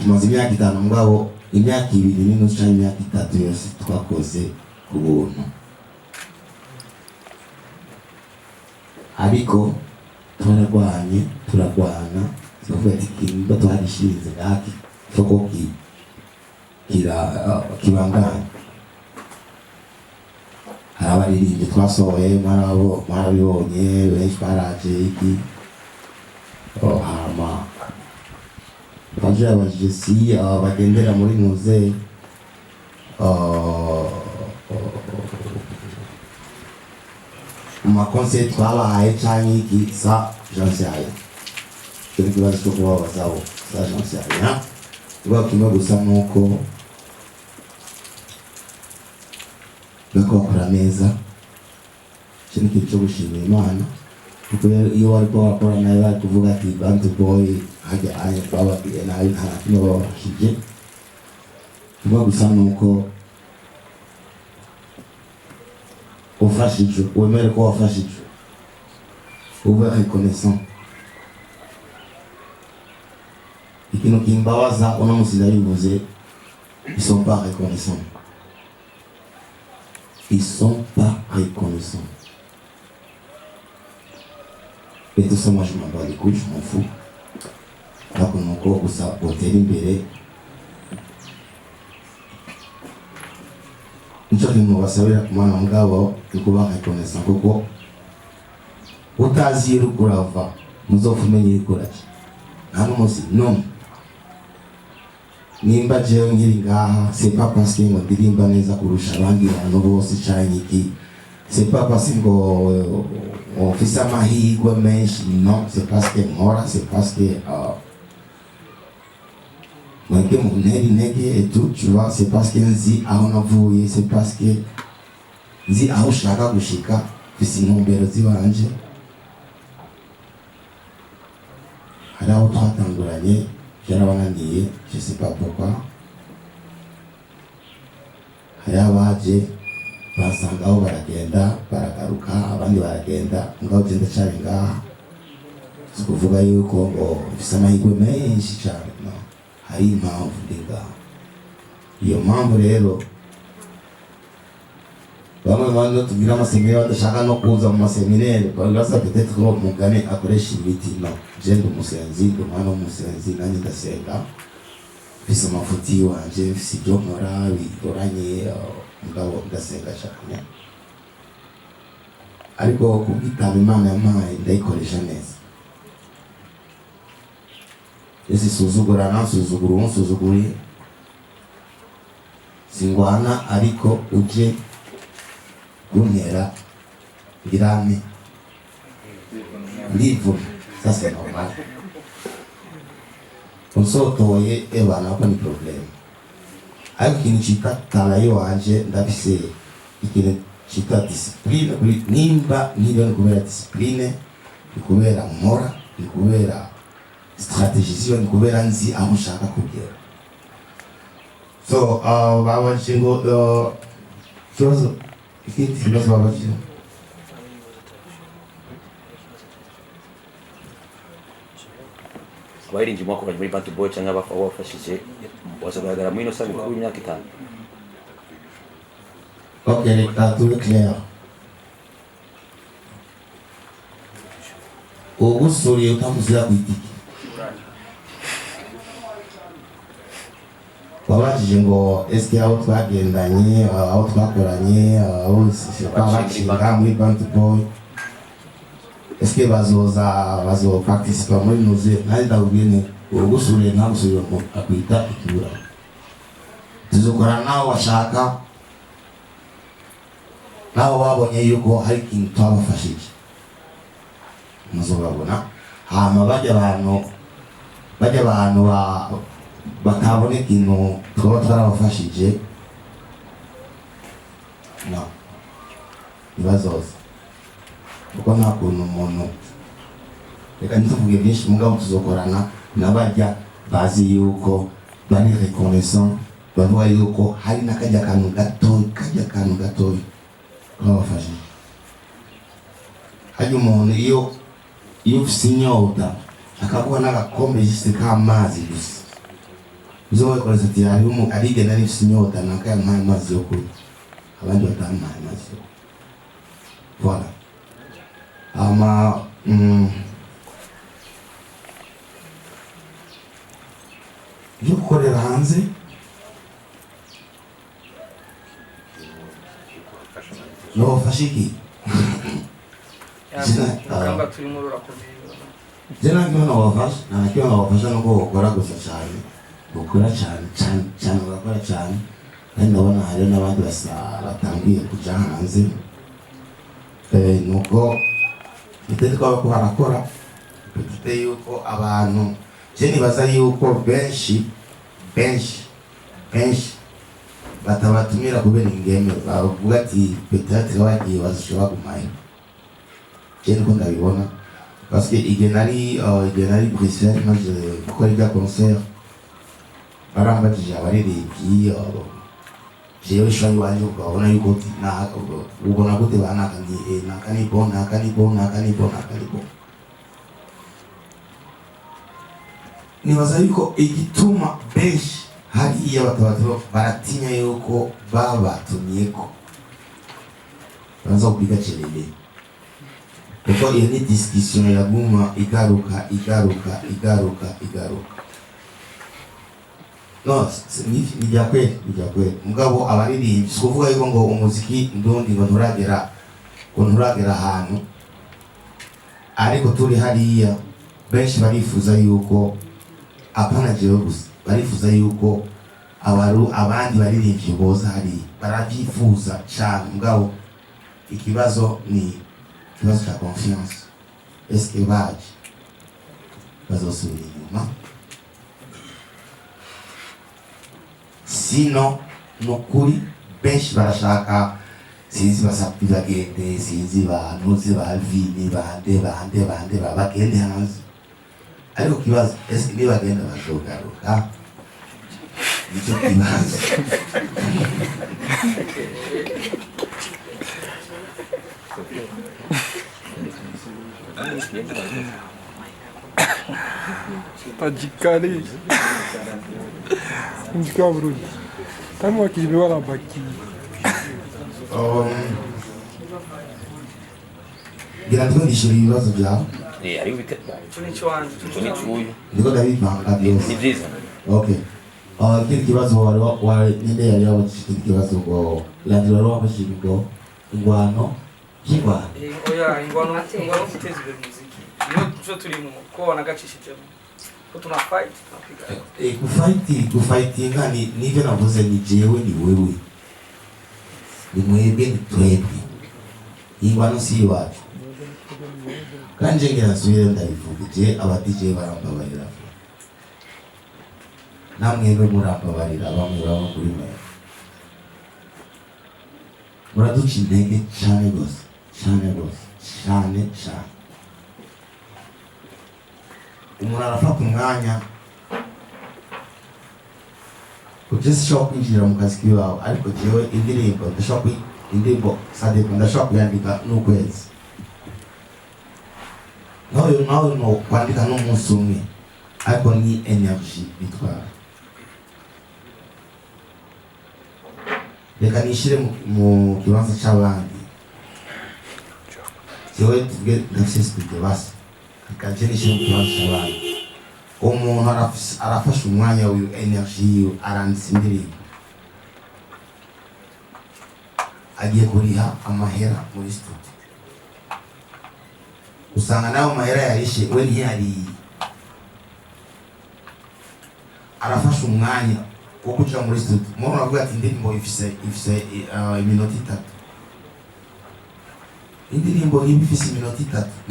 Tumaze imyaka 5, mugabo imyaka 2 n'inusu canke imyaka 3 yose twakoze ku buntu, ariko twaragwanye, turagwana, tukavuga ati ikintu twagishinze ngaki soko kira kibandanya. Hari abaririmbyi twasohoye, mwarabibonye, benshi baraje iki. Oh, hama baje abajije si bagendera muri muze mu ma conseils twabahaye canke iki, ça j'en sais rien. Icyo ni ikibazo cyo kubabazaho, ça j'en sais rien. Ikibazo kimwe gusa nuko bariko bakora neza. Icyo ni ikintu cyo gushimira Imana, kuko iyo bariko bakora nabi bari kuvuga ati Bantu Boy hajya anye bababwiye nabi, nta na kimwe babafashije. Kimwe gusa nuko ufashijwe wemere ko wafashijwe, ube reconnaissant. Ikintu kimbabaza uno musi, ndabivuze, ils sont pas reconnaissants, ils sont pas reconnaissants. Et tout ça, moi je m'en bats les couilles, je m'en fous. Ariko nuko gusa botera imbere, nicyo kintu basabira ku Mana. Mugabo ni kuba reconnaissant, kuko utazi iyo uriko urava muzopfa umenya iyo uriko uraja. Nta n'umunsi n'umwe nimba jewe nkiri ngaha, c'est pas parce que ngo ndirimba neza kurusha abandi bantu bose canke iki, c'est pas parce que ngo mfise amahirwe menshi. Non, c'est parce que nkora, c'est parce que mwebwe muntera intege et tout, tu vois. C'est parce que nzi aho navuye, c'est parce que nzi aho ushaka gushika, mfise intumbero zibanje. Hari aho twatanguranye byarabananiye, je sais pas pourquoi. Hari abaje basanga aho baragenda, baragaruka, abandi baragenda, ngaho je ndacari ngaha. Si ukuvuga yuko ngo mfise amahirwe menshi cyane, no hari impamvu ndi ngaha. Iyo mpamvu rero, bamwe bandi tubwira ama séminaires badashaka no kuza mu ma séminaires, bagaza peut-être ko mugane akoresha imiti. No je ndi umusenzi, ndi umwana w'umusenzi, nanjye ndasenga, mfise amafuti wanje, mfise ibyo nkora bigoranye, mugabo ndasenga cyane. Ariko kubwitaba Imana yampaye ndayikoresha neza. Ese suzugura nsuzugura uwo nsuzuguriye, singwana, ariko uje kuntera ngirane ndivuna, ça c'est normal. Unsotoye ebana ko ni problème. Ariko ikintu cita talent yiwanje ndafise, ikintu cita discipline kuri nimba niba ni kubera discipline, ni kubera nkora, ni kubera stratégie ziyo, ni kubera nzi aho nshaka kugera. So babajije ngo ikibazo, ikindi kibazo babajije. Abaririmbyi mwakoranye muri Bantu Boy cyangwa wafashije bazagaragara muri ino sabukuru y'imyaka 5? Ok, reka tube clair. Ugusuriye utamusubira ku itike. Wabajije ngo eske aho twagendanye, aho twakoranye, aho bacinga muri Bantu Boy, eske bazoza bazoparticipa muri nuze? Nanjye ndakubwiye ni ugusuriye ntagusubire ngo akwita ikibura. Tuzokorana nawe washaka, nabo babonye yuko hari ikintu twabafashije, muzobabona. Hama bajya abantu batabona ikintu twaba twarabafashije, no ntibazoza, kuko nta kuntu umuntu, reka ntituvuge byinshi, mugabo tuzokorana n'abajya bazi yuko bari reconnaissant, bavuga yuko hari n'akajya kantu gatoya, kajya kantu gatoya twabafashije. Hajya umuntu iyo ufise inyota akaguha n'agakombe juste k'amazi gusa. Uzobakoresha ati hariho arige nari mfise inyota, naka yampaye amazi yo kunywa, abandi batampaye amazi yo kunywa. Voilà. Ama byo gukorera hanze, nobafasha iki? Urugamba turimo rurakomeye. Je nta kimwe nobafasha, nta na kimwe nobafasha, nuko bokora gusa cyane, bokora cyane cyane cyane, bagakora cyane. Kandi ndabona hariho n'abandi basa batangiye kuja hanze. Nuko peut-être ko bariko barakora, peut-être yuko abantu, je nibaza yuko benshi benshi benshi batabatumira kubera ingeme, bavuga ati peut-être bagiye bazoca bagumayo. Je niko ndabibona, parce que igihe nari Bruxelles maze gukora ibya concert, barambajije abaririmbyi, jewe shwa iwanje ukabona yuko uti ubona gute ba naka ni naka ni bon, naka ni bon, naka ni bon, naka ni bon. Nibaza yuko igituma benshi hariya batabatumira, baratinya yuko babatumyeko baza kupiga kelele, kuko iyo ni discussion yaguma igaruka, igaruka, igaruka, igaruka. No ni vya kweli, ni vya kweli. Mugabo abaririmbyi, si kuvuga yuko ngo umuziki ndundi ngo nturagera ahantu, ariko turi hariya benshi barifuza yuko, apana jewe gusa, barifuza yuko abandi baririmbyi boza hariya, baravyifuza cane. Mugabo ikibazo ni ikibazo ca confiance. Eske baje bazosubira inyuma? Sino nukuri benshi barashaka, sinzi basapi bagende, sinzi bantuze ba vini bande bande bande bagende hanze, ariko kibazo, eske nibagenda bazogaruka? Nicyo kibazo. Tajikale. Muziki wa Burundi. Tamu wakiliwa na baki. Ngira ndiko ndishura ibibazo byawe. Hariho Ico ni ikiwanje. Ico ni icuyu. Ndiko ndabivanga byose. Ni vyiza. Okay. Ikindi kibazo wari ninde yari yabajije ikindi kibazo, ngo Landry wari wabajije ngo ingwano y'ingwano? Oya, ingwano guteza imbere umuziki niyo tuco turimo, ko wanagacishijemo ko tuna fight, tunapiga. Gufightinga ni nivyo navuze, ni jewe, ni wewe, ni mwebwe, ni twebwe. Ingwano si iwacu. Kandi nje ngira nsubire ndabivuga, je aba DJ barambabarira, namwebwe murambabarira, bamwe baba kuri mwe muraduca intege cane gose, cane gose, cane cane. Umuntu arafata umwanya uje, sishobora kwinjira mu kazi k'iwawe, ariko jewe indirimbo ndashobora indirimbo sadeko ndashobora kuyandika n'ukwezi, nawe no kwandika n'umunsi umwe, ariko ni energy bitwara. Reka nishire mu kibanza c'abandi. Jewe tuvuge ndafise studio, basi reka nje nishire mu kibanza c'abandi. Umuntu arafashe umwanya wiwe, energy yiwe, aranditse indirimbo, agiye kuriha amahera muri studio, usanga nawe mahera yarishe we ntiyariye. Arafashe umwanya wo kuja muri studio, umuntu aravuga ati indirimbo ifise iminota 3, indirimbo iba ifise iminota 3.